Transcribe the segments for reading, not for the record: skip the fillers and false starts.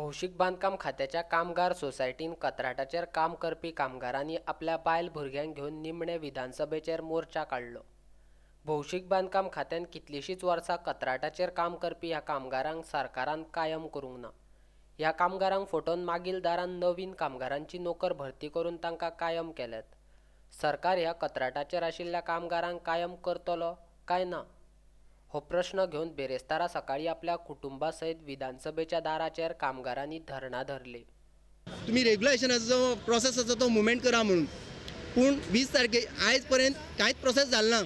भौशीक बांदकाम खात्याच्या कामगार सोसायटीन कंत्राटाचेर काम करपी कामगारांनी आपल्या बायल भुरग्यांक घेवन निमणे विधानसभेचेर मोर्चा काडलो. भौशीक बांदकाम खात्यान कितलींशींच वर्सां कंत्राटाचेर काम करपी ह्या कामगारांक सरकारान कायम करूंक ना. ह्या कामगारांक फटोवन मागील दारान नवीन कामगारांची नोकर भरती करून तांकां कायम केल्यात. सरकार ह्या कंत्राटाचेर आशिल्ल्या कामगारांक कायम करतलो काय ना हो प्रश्न घेवन बेरेस्तारा सकाळी आपल्या कुटुंबा सयत विधानसभेच्या दाराचेर कामगारांनी धरणां धरली. तुम्ही रेग्युलेशनाचो प्रोसेस आसा तो मुवमेंट करा म्हणून, पूण 20 तारखे आयज पर्यंत कांयच प्रोसेस जालो ना.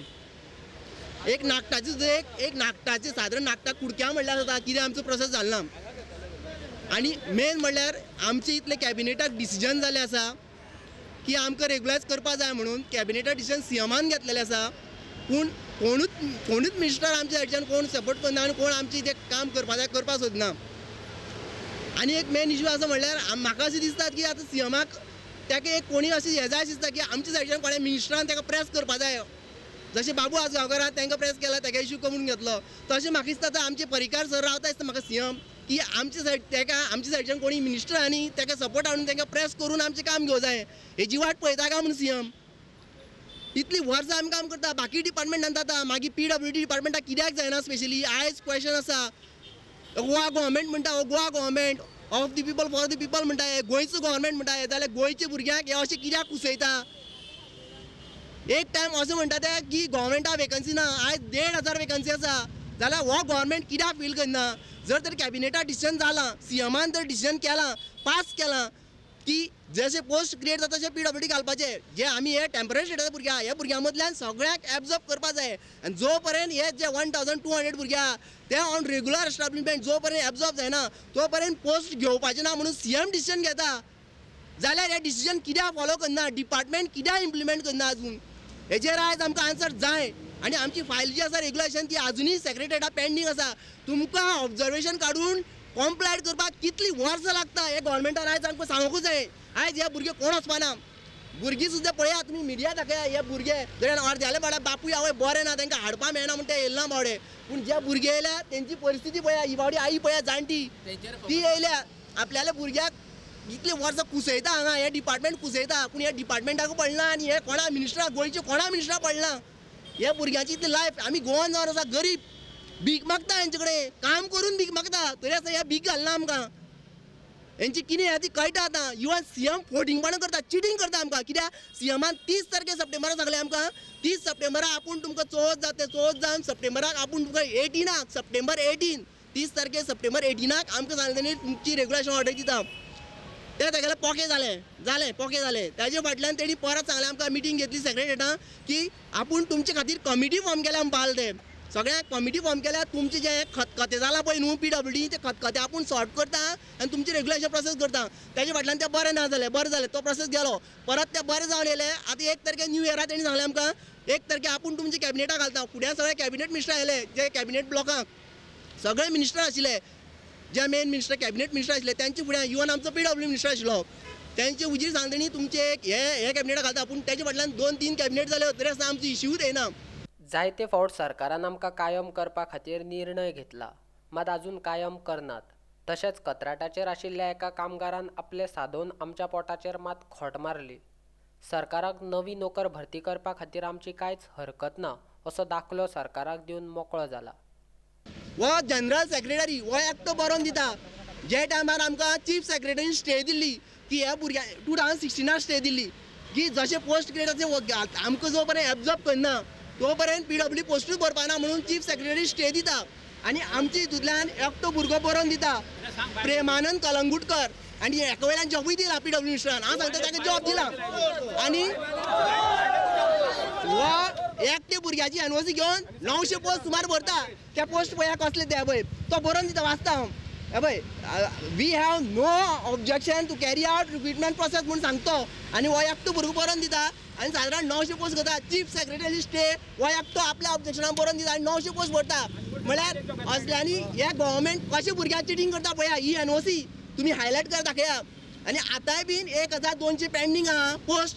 एक नाकटाची एक नाकटाची सादारण नाकटा कुडक्या म्हणल्यार जाता कितें आमचो प्रोसेस जालो ना. आनी मेन म्हणल्यार आमचे इतले कॅबिनेटाक डिसिजन जालें आसा की आमकां रेगुलायज करपा जाय म्हणून कॅबिनेटाक डिसिजन सीएमान घेतलेलें आसा, पूण कोणूच मिनिस्टर आमच्या सायडच्यान कोण सपोर्ट करना आनी कोण आमचें तें काम करपा जाय करपाक सोदना. आनी एक मेन इशू आसा म्हणल्यार म्हाका अशें दिसता की आतां सीएमाक ताका एक कोणी अशें हें जाय अशें दिसता की आमच्या सायडच्यान कोणा मिनिस्टरान ताका प्रेस करपा जाय. जशें बाबू आजगांवकारान तांकां प्रेस केला ताका इशू करून घेतलो, तशें म्हाका दिसता आतां आमचे परिकार सर रावता दिसता म्हाका सीएम की आमच्या सायड ताका आमच्या सायडच्यान कोणी मिनिस्टर आनी ताका सपोर्ट हाडून तांकां प्रेस करून आमचें काम घेवं जाय. हेजी वाट पळयता काय म्हणून सीएम इतली वर्सां आमी काम करता, बाकी डिपार्टमेंटान जाता, मागीर पीडब्ल्यूडी डिपार्टमेंटाक कित्याक जायना स्पेशली आयज क्वेशन आसा. गोवा गव्हर्मेंट म्हणटा, हो Goa government of the people for the people म्हणटा, हे गोंयचो गव्हर्मेंट म्हणटा, हे जाल्यार गोंयच्या भुरग्यांक हे अशें कित्याक कुसयता? एक टायम अशें म्हणटा ते की गव्हर्मेंटाक वेकन्सी ना, आयज 1500 वेकन्सी आसा, जाल्यार हो गव्हर्मेंट कित्याक फील करना? जर तर कॅबिनेटाक डिसिजन जालां, सीएमान जर डिसिजन केलां, पास केलां की जशे पोस्ट क्रिएट जाता तशें पीडब्ल्यूडी घालपाचे, जे आमी हे टेम्पररी स्टेटस भुरग्यां ह्या भुरग्यां मदल्यान सगळ्यांक एब्जॉर्ब करपा जाय. आनी जो पर्यंत हे जे 1200 भुरगे आहा ते ऑन रेगुलर एस्टाब्लिशमेंट जो पर्यंत एब्जॉर्ब जायना तो पर्यंत पोस्ट घेवपाचे ना म्हणून सीएम डिसिजन घेता, जाल्यार हे डिसिजन कित्याक फॉलो करना? डिपार्टमेंट कित्याक इम्प्लिमेंट करना अजून? हेजेर आयज आमकां आन्सर जाय. आनी आमची फायल जी आसा रेगुलेशन ती आजुनूय सेक्रेटरीटा पेंडींग आसा. तुमकां ऑब्जर्वेशन काडून कॉम्प्लायड करपाक कितली वर्सां लागता हे गव्हर्मेंटान आयज आमकां सांगूंकूच जाय. आयज हे भुरगे कोण वचपाना, भुरगीं सुद्दां पळया तुमी मिडिया दाखया, हे भुरगे जर अर्द्याले बावडे बापूय आवय बरें ना तांकां हाडपा मेळना म्हण ते येयले ना बावडे, पूण जे भुरगे येयल्या तेंची परिस्थिती पळया, ही बावडी आई पळया जाणटी ती येयल्या आपल्याल्या भुरग्याक इतली वर्सां कुसयता हांगा हे डिपार्टमेंट कुसयता, पूण ह्या डिपार्टमेंटाक पडना आनी हे कोणा मिनिस्टराक गोंयचे कोणा मिनिस्टराक पडना. हे भुरग्यांची इतली लायफ, आमी गोवान जावन आसा गरीब, भीक मागता हेंचे कडेन काम करून भीक मागता, तरी आसतना हे भीक घालना आमकां. हेंची कितें आहा ती कळटा आतां. इवन सीएम फोटिंगपणां करता, चिटींग करता आमकां. कित्याक सीएमान 30 तारखे सप्टेंबराक सांगलें आमकां, 30 सप्टेंबराक आपूण तुमकां चवथ जाता, चवथ जावन सप्टेंबराक आपूण तुमकां 18 सप्टेंबर 18 30 तारखे सप्टेंबर 18 आमकां सांगलें तेणी तुमची रेगुलेशन ऑर्डर दिता. ते तेगेले पोके जालें जालें पोके जालें. ताजे फाटल्यान तेणी परत सांगलें आमकां, मिटींग घेतली सेक्रेटरीटान की आपूण तुमचे खातीर कमिटी फॉर्म केल्या म्हणपाक ते सगळ्यांक कमिटी फॉर्म केल्या, तुमचें जें खतखतें जालां पळय न्हू पीडब्ल्यूडी तें खतखतें आपूण सॉर्ट करता आनी तुमचें रेगुलेशन प्रोसेस करता. ताजे फाटल्यान तें बरें ना जालें, बरें जालें तो प्रोसेस गेलो, परत तें बरें जावन येयलें. आतां 1 तारखे न्यू इयराक तेणी सांगलें आमकां 1 तारखे आपूण तुमच्या कॅबिनेटाक घालता. फुड्यां सगळे कॅबिनेट मिनिस्टर आयले, जे कॅबिनेट ब्लॉकाक सगळे मिनिस्टर आशिल्ले, जे मेन मिनिस्टर कॅबिनेट मिनिस्टर आशिल्ले तेंचे फुड्यान इवन आमचो पीडब्ल्यू मिनिस्टर आशिल्लो तेंचे हुजीर सांगलें तेणी तुमचें एक हे कॅबिनेटाक घालता, पूण तेजे फाटल्यान 2-3 कॅबिनेट जाले तरी आसतना आमचो इश्यूच येना. जायते फावट सरकारान आमकां कायम करपा खातीर निर्णय घेतला, मात आजून कायम करनात. तशेंच कंत्राटाचेर आशिल्ल्या एका कामगारान आपले सादोवन आमच्या पोटाचेर मात खोट मारली. सरकाराक नवी नोकर भरती करपा खातीर आमची कांयच हरकत ना असो दाखलो सरकाराक दिवन मोकळो जाला. हो जनरल सेक्रेटरी हो एकटो बरोवन दिता. जे टायमार आमकां चीफ सेक्रेटरीन स्टे दिल्ली की ह्या भुरग्यांक 2016 स्टे दिल्ली की जशें पोस्ट क्रिएट जाता आमकां जो पर्यंत एब्जॉर्ब करना तो पर्यंत पीडब्ल्यू पोस्टूच भरपाना ना म्हणून चीफ सेक्रेटरी स्टे दिता. आनी आमच्या हितूंतल्यान एकटो भुरगो बरोवन दिता प्रेमानंद कलंगुटकर, आनी हेका वयल्यान जॉबूय दिला पीडब्ल्यू मिनिस्टरान. हांव सांगता ताका जॉब दिला आनी हो एकटे भुरग्याची एनओसी घेवन 900 पोस्ट सुमार भरता. ते पोस्ट पळया कसले ते पळय तो बरोवन दिता, वाचता हांव हे पळय, we have no objection to carry out recruitment process म्हूण सांगतो आनी हो एकटो भुरगो बरोवन दिता आनी सादारण 900 पोस्ट करता. चीफ सेक्रेटरी स्टे हो एकटो आपल्या ऑब्जेक्शनाक बरोवन दिता आनी 900 पोस्ट भरता. म्हळ्यार असल्यांनी हे गव्हर्मेंट कशें भुरग्यांक चिटींग करता पळया. ही एनओसी तुमी हायलायट कर दाखया. आनी आतांय बीन 1200 पेंडींग आहा पोस्ट,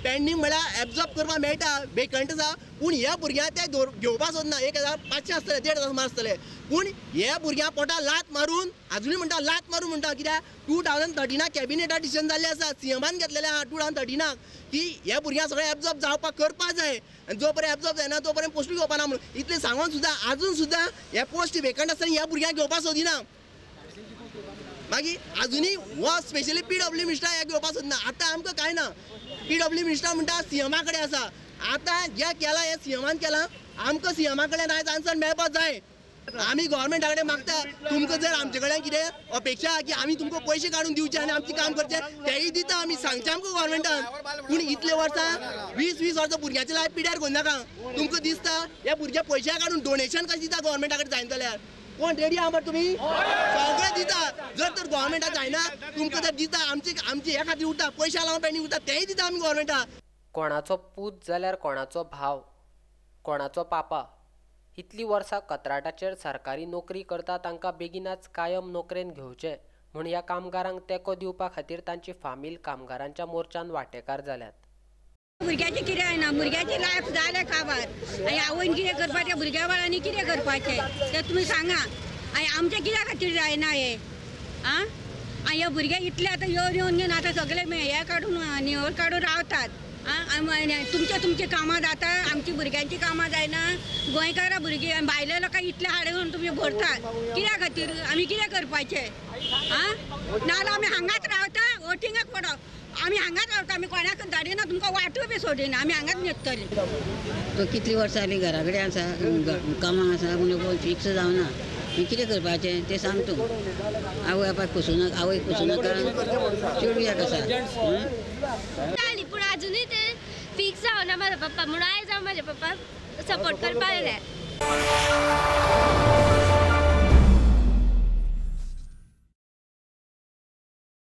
पेंडींग म्हळ्यार एब्जॉर्ब करपाक मेळटा, वेकंट आसा, पूण ह्या भुरग्यांक ते घेवपाक सोदना. 1500 आसतले, 1500 सुमार आसतले, पूण ह्या भुरग्यां पोटा लात मारून, आजुनूय म्हणटा लात मारून म्हणटा, कित्याक 2013 कॅबिनेटा डिसिजन जाल्लें आसा, सीएमान घेतलेलें आहा 2013 की ह्या भुरग्यांक सगळें एब्जॉर्ब जावपाक करपाक जाय आनी जो पर्यंत एब्जॉर्ब जायना तो पर्यंत पोस्टूय घेवपा ना म्हणून इतलें सांगून सुद्दां आजून सुद्दां हे पोस्ट वेकंट आसतना ह्या भुरग्यांक घेवपाक सोदिना. मागीर आजुनूय हो स्पेशली पीडब्ल्यू मिनिस्टर हे घेवपाक सोदना. आतां आमकां कांय ना, पीडब्ल्यू मिनिस्टर म्हणटा सीएमा कडेन आसा. आतां जें केलां हें सीएमान केलां, आमकां सीएमा कडेन आयज आन्सर मेळपाक जाय. आमी गव्हर्मेंटा कडेन मागता, तुमकां जर आमचे कडेन कितें अपेक्षा आहा की आमी तुमकां पयशे काडून दिवचे आनी आमचें काम करचें, तेंय दिता आमी, सांगचें आमकां गव्हर्मेंटान. पूण इतले वर्सां 20-20 वर्सां भुरग्यांचे लायफ पिड्यार करूं नाका. तुमकां दिसता ह्या भुरग्या पयशे काडून डोनेशन कशें दिता गव्हर्मेंटा कडेन जायना जाल्यार? कोण रेडी आहा मरे तुमी? सगळें दिता. जर तर गव्हर्मेंटाक जायना तुमकां जर दिता, आमचे आमचे ह्या खातीर उरता, पयशे लावन पेंडींग उरता, तेंय दिता आमी गव्हर्मेंटाक. कोणाचो पूत जाल्यार कोणाचो भाव, कोणाचो पापा, इतलीं वर्सां कंत्राटाचेर सरकारी नोकरी करता तांकां बेगिनाच कायम नोकरेन घेवचें म्हूण ह्या कामगारांक तेंको दिवपा खातीर तांची फामील कामगारांच्या मोर्चान वांटेकार जाल्यात. भुरग्याचें कितें जायना, भुरग्याची लायफ जालें काबार, आनी आवयन कितें करपाचें, भुरग्या बाळांनी कितें करपाचें तें तुमी सांगा. आनी आमचें कित्या खातीर जायना हें? आं, आनी हे भुरगे इतले आतां येवन येवन घेवन आतां सगळे हें काडून निवळ काडून रावतात. आं, तुमचे तुमची कामां जाता, आमची भुरग्यांची कामां जायना. गोंयकारां भुरगीं भायले लोकांक इतले हाडून तुमी भरतात कित्या खातीर? आमी कितें करपाचें? आं, नाजाल्यार आमी हांगाच रावता, वोटिंगाक पडप, आमी हांगाच रावता, आमी कोणाक धाडिना, तुमकां वाटूय बी सोडिना, आमी हांगाच न्हिदतलीं. तो कितली वर्सां जालीं घरा कडेन आसा, कामाक आसा, पूण फिक्स जावना. कितें करपाचें तें सांग तूं. आवय बापायक पोसूं नाका, आवयक पोसूं नाका, चेडूयाक आसा. जाली पूण आजुनूय ते फिक्स जावना म्हाजो पप्पा, म्हणून आयज हांव म्हाज्या पप्पाक सपोर्ट करपाक येयलें.